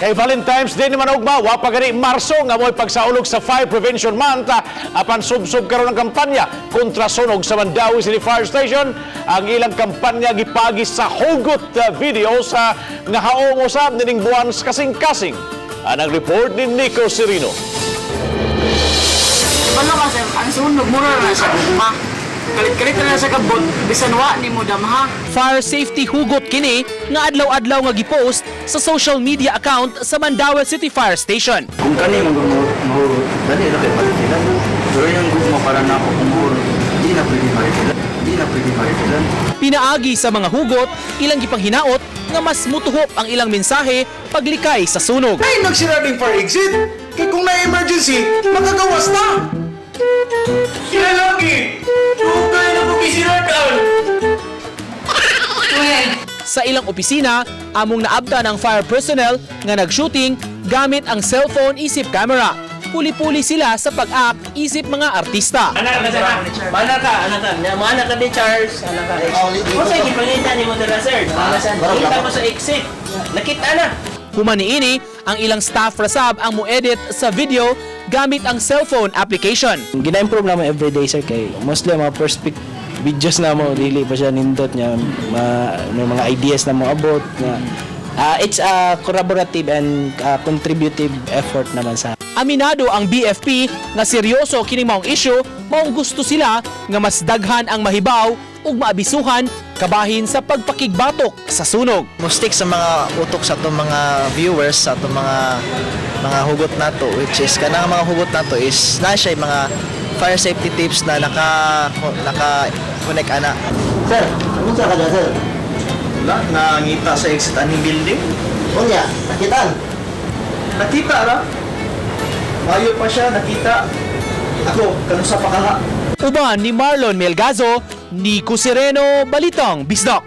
Kay Valentine's Day naman ugma, wa pa gani Marso nga mo'y pagsaulog sa Fire Prevention Month, apan subsob karon ang kampanya kontra sunog sa Mandaue City Fire Station. Ang ilang kampanya gipagi sa hugot video sa nga haong usab nining buwan sa kasing-kasing. Anang report ni Nico Serino. Wala kasi ang sunog mura na sa gugma. Kalit-kalit na sa kabot, bisan wa ni mo damha. Fire safety hugot kini nga adlaw-adlaw nga gipost sa social media account sa Mandaue City Fire Station. Kung kani mahurot, dali ra kay marifilan. Pero yung gugma para na ako kung mahurot, di na pwede marifilan. Di na pwede marifilan. Pinaagi sa mga hugot, ilang gipanghinaot nga mas mutuhop ang ilang mensahe paglikay sa sunog. Ay, nagsirading fire exit. Kay kung na-emergency, makagawas na. Sila lagi! Dugay na po kisirakan! Sa ilang opisina, among naabta ng fire personnel nga nag-shooting gamit ang cellphone isip camera. Puli-puli sila sa pag-act isip mga artista. Anak ka sir, ha? Mana ka, anak ka. Mana ka ni Charles, anak ka. Kung sa'yo, gipangita ni mo dala, sir. Kita mo sa exit. Nakita na. Human niini, ang ilang staff rasab ang mo-edit sa video gamit ang cellphone application. Gina-improve naman everyday, sir, kay mostly ang mga first pic videos na mo dili pa siya nindot niya ma, may mga ideas na mo about nga it's a collaborative and contributive effort naman sa Aminado ang BFP nga seryoso kini maong issue, maong gusto sila nga mas daghan ang mahibaw ug maabisuhan kabahin sa pagpakigbatok sa sunog. Mo-stick sa mga utok sa atong mga viewers, sa atong mga hugot nato, which is kanang mga hugot nato is na siya mga fire safety tips na naka naka connect ana. Sir, anong sa ka sir? Wala nangita sa exit aning building. Unya, nakitaan. Nakita ra. Mayo pa siya nakita. Ako kanusa pa kaha. Uban ni Marlon Melgazo, Nico Sereno, Balitang Bisdak.